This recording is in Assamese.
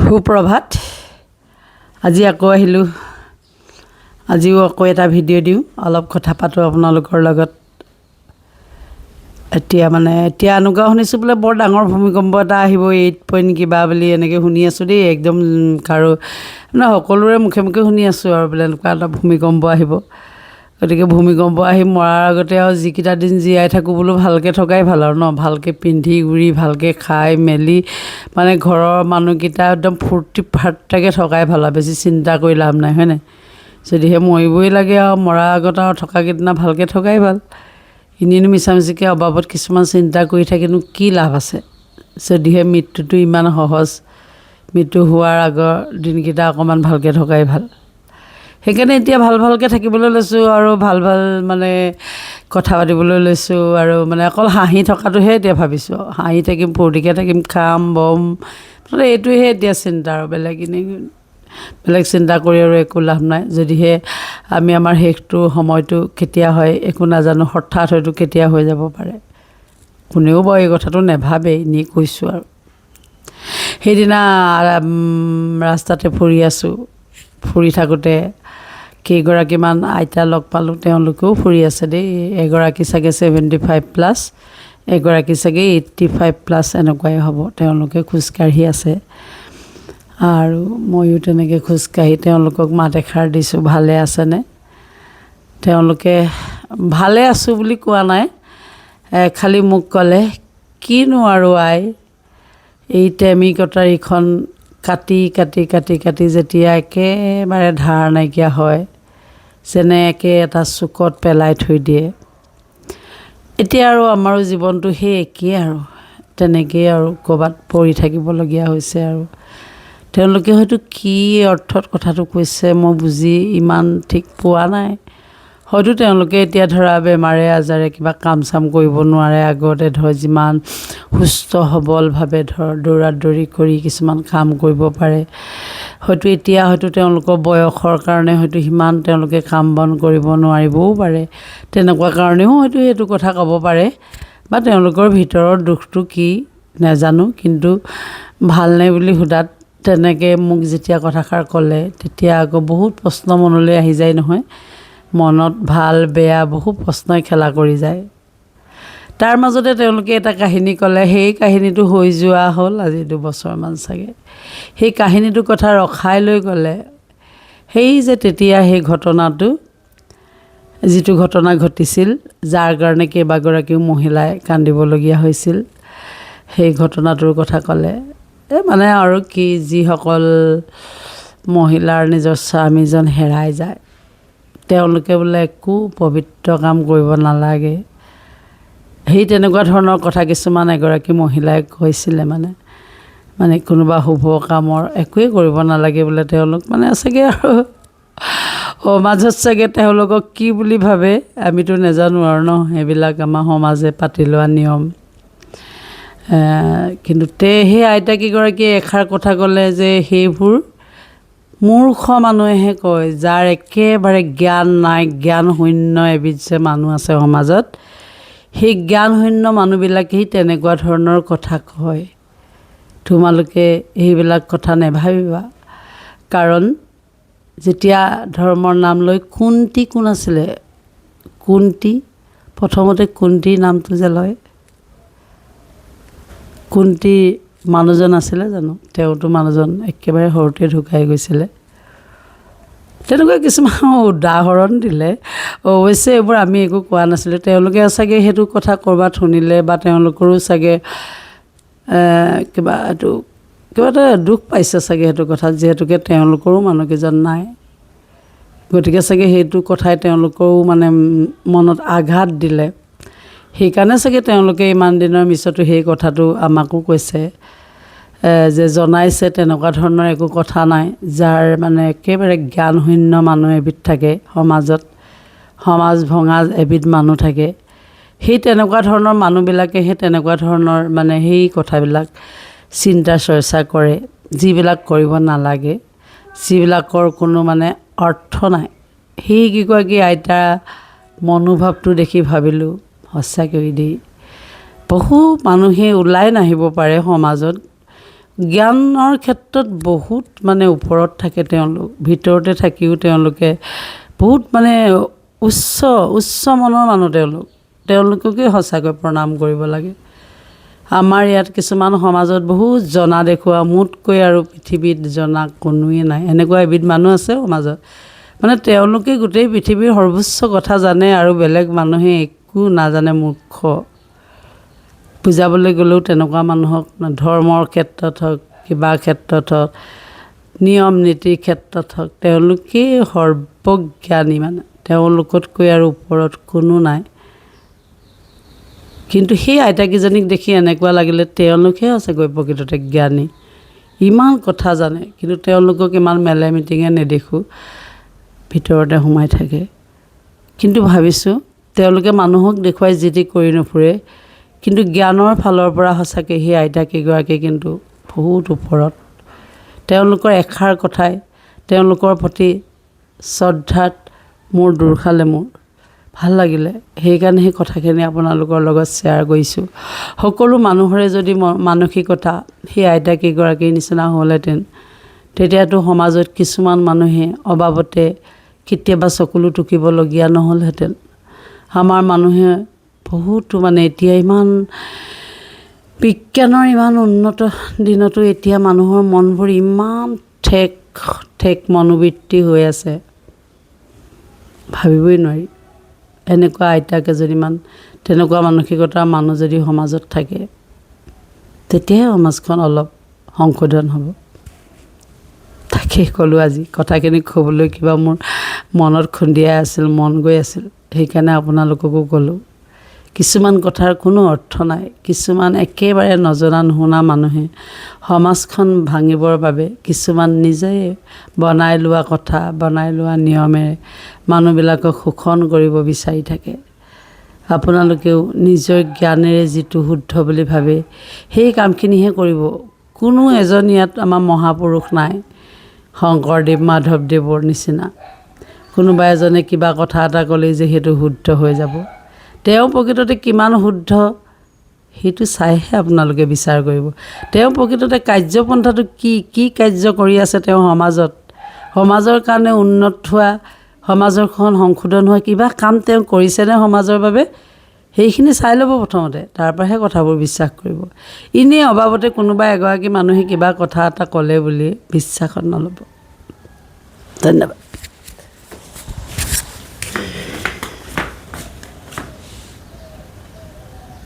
সুপ্ৰভাত। আজি আকৌ আহিলোঁ। আজিও আকৌ এটা ভিডিঅ' দিওঁ, অলপ কথা পাতোঁ আপোনালোকৰ লগত। এতিয়া মানে এতিয়া এনেকুৱা শুনিছোঁ বোলে বৰ ডাঙৰ ভূমিকম্প এটা আহিব, 8 পইণ্ট কিবা বুলি এনেকৈ শুনি আছোঁ দেই। একদম কাৰো মানে সকলোৰে মুখে মুখে শুনি আছোঁ আৰু বোলে এনেকুৱা এটা ভূমিকম্প আহিব। গতিকে ভূমিকম্প আহি মৰাৰ আগতে আৰু যিকেইটা দিন জীয়াই থাকোঁ বোলো, ভালকৈ থকাই ভাল আৰু ন। ভালকৈ পিন্ধি উৰি, ভালকৈ খাই মেলি, মানে ঘৰৰ মানুহকেইটা একদম ফূৰ্তি ফাৰ্তাকৈ থকাই ভাল আৰু বেছি চিন্তা কৰি লাভ নাই, হয় নাই? যদিহে মৰিবই লাগে আৰু মৰাৰ আগত আৰু থকাকেইদিনা ভালকৈ থকাই ভাল। এনেইনো মিছামিছিকৈ অবাবত কিছুমান চিন্তা কৰি থাকিনো কি লাভ আছে? যদিহে মৃত্যুটো ইমান সহজ, মৃত্যু হোৱাৰ আগৰ দিনকেইটা অকণমান ভালকৈ থকাই ভাল। সেইকাৰণে এতিয়া ভাল ভালকৈ থাকিবলৈ লৈছোঁ আৰু ভাল ভাল মানে কথা পাতিবলৈ লৈছোঁ আৰু মানে অকল হাঁহি থকাটোহে এতিয়া ভাবিছোঁ। হাঁহি থাকিম, ফূৰ্তিকৈ থাকিম, খাম বম, মুঠতে এইটোহে এতিয়া চিন্তা আৰু বেলেগ এনেই বেলেগ চিন্তা কৰি আৰু একো লাভ নাই। যদিহে আমি আমাৰ শেষটো সময়টো কেতিয়া হয় একো নাজানো, হঠাৎ হয়তো কেতিয়া হৈ যাব পাৰে। কোনেও বাৰু এই কথাটো নাভাবে, এনেই কৈছোঁ আৰু। সেইদিনা ৰাস্তাতে ফুৰি আছোঁ। ফুৰি থাকোঁতে কেইগৰাকীমান আইতা লগ পালোঁ। তেওঁলোকেও ফুৰি আছে দেই। এগৰাকী চাগে 75 প্লাছ, এগৰাকী চাগে 85 প্লাছ এনেকুৱাই হ'ব। তেওঁলোকে খোজকাঢ়ি আছে আৰু ময়ো তেনেকৈ খোজকাঢ়ি তেওঁলোকক মাত এষাৰ দিছোঁ, ভালে আছেনে? তেওঁলোকে ভালে আছোঁ বুলি কোৱা নাই, খালি মোক ক'লে, কিনো আৰু আই, এই টেমি কটাৰীখন কাটি কাটি কাটি কাটি যেতিয়া একেবাৰে ধাৰ নাইকিয়া হয়, যেনেকৈ এটা চুকত পেলাই থৈ দিয়ে, এতিয়া আৰু আমাৰো জীৱনটো সেই একেই আৰু তেনেকেই আৰু ক'ৰবাত পৰি থাকিবলগীয়া হৈছে। আৰু তেওঁলোকে হয়তো কি অৰ্থত কথাটো কৈছে মই বুজি ইমান ঠিক পোৱা নাই। হয়তো তেওঁলোকে এতিয়া ধৰা বেমাৰে আজাৰে কিবা কাম চাম কৰিব নোৱাৰে। আগতে ধৰ যিমান সুস্থ সবলভাৱে ধৰ দৌৰা দৌৰি কৰি কিছুমান কাম কৰিব পাৰে, হয়তো এতিয়া হয়তো তেওঁলোকৰ বয়সৰ কাৰণে হয়তো সিমান তেওঁলোকে কাম বন কৰিব নোৱাৰিবও পাৰে। তেনেকুৱা কাৰণেও হয়তো সেইটো কথা ক'ব পাৰে বা তেওঁলোকৰ ভিতৰৰ দুখটো কি নাজানো। কিন্তু ভালনে বুলি সোধাত তেনেকৈ মোক যেতিয়া কথাষাৰ ক'লে, তেতিয়া আকৌ বহুত প্ৰশ্ন মনলৈ আহি যায় নহয়। মনত ভাল বেয়া বহু প্ৰশ্নই খেলা কৰি যায়। তাৰ মাজতে তেওঁলোকে এটা কাহিনী ক'লে। সেই কাহিনীটো হৈ যোৱা হ'ল আজি 2 বছৰমান চাগে। সেই কাহিনীটোৰ কথা ৰখাই লৈ ক'লে, সেই যে তেতিয়া সেই ঘটনাটো, যিটো ঘটনা ঘটিছিল, যাৰ কাৰণে কেইবাগৰাকীও মহিলাই কান্দিবলগীয়া হৈছিল, সেই ঘটনাটোৰ কথা ক'লে। এই মানে আৰু কি, যিসকল মহিলাৰ নিজৰ স্বামীজন হেৰাই যায়, তেওঁলোকে বোলে একো পবিত্ৰ কাম কৰিব নালাগে। সেই তেনেকুৱা ধৰণৰ কথা কিছুমান এগৰাকী মহিলাই কৈছিলে। মানে মানে কোনোবা শুভ কামৰ একোৱেই কৰিব নালাগে বোলে তেওঁলোক। মানে চাগে আৰু সমাজত চাগে তেওঁলোকক কি বুলি ভাবে আমিতো নাজানো আৰু ন, সেইবিলাক আমাৰ সমাজে পাতি লোৱা নিয়ম। কিন্তু সেই আইতাকেইগৰাকীয়ে এষাৰ কথা ক'লে যে সেইবোৰ মূৰ্খ মানুহেহে কয়, যাৰ একেবাৰে জ্ঞান নাই। জ্ঞান শূন্য এবিধ যে মানুহ আছে সমাজত, সেই জ্ঞান শূন্য মানুহবিলাকেই তেনেকুৱা ধৰণৰ কথা কয়। তোমালোকে সেইবিলাক কথা নাভাবিবা। কাৰণ যেতিয়া ধৰ্মৰ নাম লৈ কুন্তী কোন আছিলে, কুন্তী, প্ৰথমতে কুন্তীৰ নামটো যে লয়, কুন্তীৰ মানুহজন আছিলে জানো? তেওঁতো মানুহজন একেবাৰে সৰুতে ঢুকাই গৈছিলে। তেনেকুৱা কিছুমান উদাহৰণ দিলে। অৱশ্যে এইবোৰ আমি একো কোৱা নাছিলোঁ। তেওঁলোকে চাগে সেইটো কথা ক'ৰবাত শুনিলে বা তেওঁলোকৰো চাগে কিবা এইটো কিবা এটা দুখ পাইছে চাগে সেইটো কথাত, যিহেতুকে তেওঁলোকৰো মানুহকেইজন নাই। গতিকে চাগে সেইটো কথাই তেওঁলোকৰো মানে মনত আঘাত দিলে। সেইকাৰণে চাগে তেওঁলোকে ইমান দিনৰ পিছতো সেই কথাটো আমাকো কৈছে যে জনাইছে, তেনেকুৱা ধৰণৰ একো কথা নাই। যাৰ মানে একেবাৰে জ্ঞানশূন্য মানুহ এবিধ থাকে সমাজত, সমাজ ভঙা এবিধ মানুহ থাকে, সেই তেনেকুৱা ধৰণৰ মানুহবিলাকে সেই তেনেকুৱা ধৰণৰ মানে সেই কথাবিলাক চিন্তা চৰ্চা কৰে, যিবিলাক কৰিব নালাগে, যিবিলাকৰ কোনো মানে অৰ্থ নাই। সেই কেইগৰাকী আইতা মনোভাৱটো দেখি ভাবিলোঁ, সঁচাকৈ দেই। বহু মানুহে ওলাই নাহিব পাৰে সমাজত, জ্ঞানৰ ক্ষেত্ৰত বহুত মানে ওপৰত থাকে তেওঁলোক। ভিতৰতে থাকিও তেওঁলোকে বহুত মানে উচ্চ উচ্চ মনৰ মানুহ তেওঁলোক। তেওঁলোককে সঁচাকৈ প্ৰণাম কৰিব লাগে। আমাৰ ইয়াত কিছুমান সমাজত বহুত জনা দেখুওৱা, মোতকৈ আৰু পৃথিৱীত জনা কোনোৱেই নাই, এনেকুৱা এবিধ মানুহ আছে সমাজত। মানে তেওঁলোকে গোটেই পৃথিৱীৰ সৰ্বোচ্চ কথা জানে আৰু বেলেগ মানুহে একো নাজানে, মূৰ্খ। বুজাবলৈ গ'লেও তেনেকুৱা মানুহক ধৰ্মৰ ক্ষেত্ৰত হওক, কিবা ক্ষেত্ৰত হওক, নিয়ম নীতিৰ ক্ষেত্ৰত হওক, তেওঁলোকেই সৰ্বজ্ঞানী, মানে তেওঁলোকতকৈ আৰু ওপৰত কোনো নাই। কিন্তু সেই আইতাকেইজনীক দেখি এনেকুৱা লাগিলে তেওঁলোকহে সঁচাকৈ প্ৰকৃততে জ্ঞানী, ইমান কথা জানে, কিন্তু তেওঁলোকক ইমান মেলে মিটিঙে নেদেখোঁ, ভিতৰতে সোমাই থাকে। কিন্তু ভাবিছোঁ তেওঁলোকে মানুহক দেখুৱাই যি টি কৰি নুফুৰে, কিন্তু জ্ঞানৰ ফালৰ পৰা সঁচাকৈ সেই আইতাকেইগৰাকী কিন্তু বহুত ওপৰত। তেওঁলোকৰ এষাৰ কথাই, তেওঁলোকৰ প্ৰতি শ্ৰদ্ধাত মোৰ দোৰ খালে, মোৰ ভাল লাগিলে। সেইকাৰণে সেই কথাখিনি আপোনালোকৰ লগত শ্বেয়াৰ কৰিছোঁ। সকলো মানুহৰে যদি মানসিকতা সেই আইতাকেইগৰাকীৰ নিচিনা হ'লহেঁতেন, তেতিয়াতো সমাজত কিছুমান মানুহে অবাবতে কেতিয়াবা চকুলো টুকিবলগীয়া নহ'লহেঁতেন। আমাৰ মানুহে বহুতো মানে এতিয়া ইমান বিজ্ঞানৰ ইমান উন্নত দিনতো এতিয়া মানুহৰ মনবোৰ ইমান ঠেক ঠেক মনোবৃত্তি হৈ আছে, ভাবিবই নোৱাৰি। এনেকুৱা আইতা কেইজনীমান, তেনেকুৱা মানসিকতাৰ মানুহ যদি সমাজত থাকে, তেতিয়াহে সমাজখন অলপ সংশোধন হ'ব। তাকেই ক'লোঁ, আজি কথাখিনি ক'বলৈ কিবা মোৰ মনত খুন্দিয়াই আছিল, মন গৈ আছিল, সেইকাৰণে আপোনালোককো ক'লোঁ। কিছুমান কথাৰ কোনো অৰ্থ নাই। কিছুমান একেবাৰে নজনা নুশুনা মানুহে সমাজখন ভাঙিবৰ বাবে কিছুমান নিজে বনাই লোৱা কথা, বনাই লোৱা নিয়মেৰে মানুহবিলাকক শোষণ কৰিব বিচাৰি থাকে। আপোনালোকেও নিজৰ জ্ঞানেৰে যিটো শুদ্ধ বুলি ভাবে সেই কামখিনিহে কৰিব। কোনো এজন ইয়াত আমাৰ মহাপুৰুষ নাই, শংকৰদেৱ মাধৱদেৱৰ নিচিনা। কোনোবা এজনে কিবা কথা এটা ক'লেই যে সেইটো শুদ্ধ হৈ যাব, তেওঁ প্ৰকৃততে কিমান শুদ্ধ সেইটো চাইহে আপোনালোকে বিচাৰ কৰিব। তেওঁ প্ৰকৃততে কাৰ্যপন্থাটো কি, কি কাৰ্য কৰি আছে তেওঁ সমাজত, সমাজৰ কাৰণে উন্নত হোৱা, সমাজৰখন সংশোধন হোৱা কিবা কাম তেওঁ কৰিছেনে সমাজৰ বাবে, সেইখিনি চাই ল'ব প্ৰথমতে, তাৰ পৰাহে কথাবোৰ বিশ্বাস কৰিব। এনেই অবাবতে কোনোবা এগৰাকী মানুহে কিবা কথা এটা ক'লে বুলি বিশ্বাসত নল'ব। ধন্যবাদ।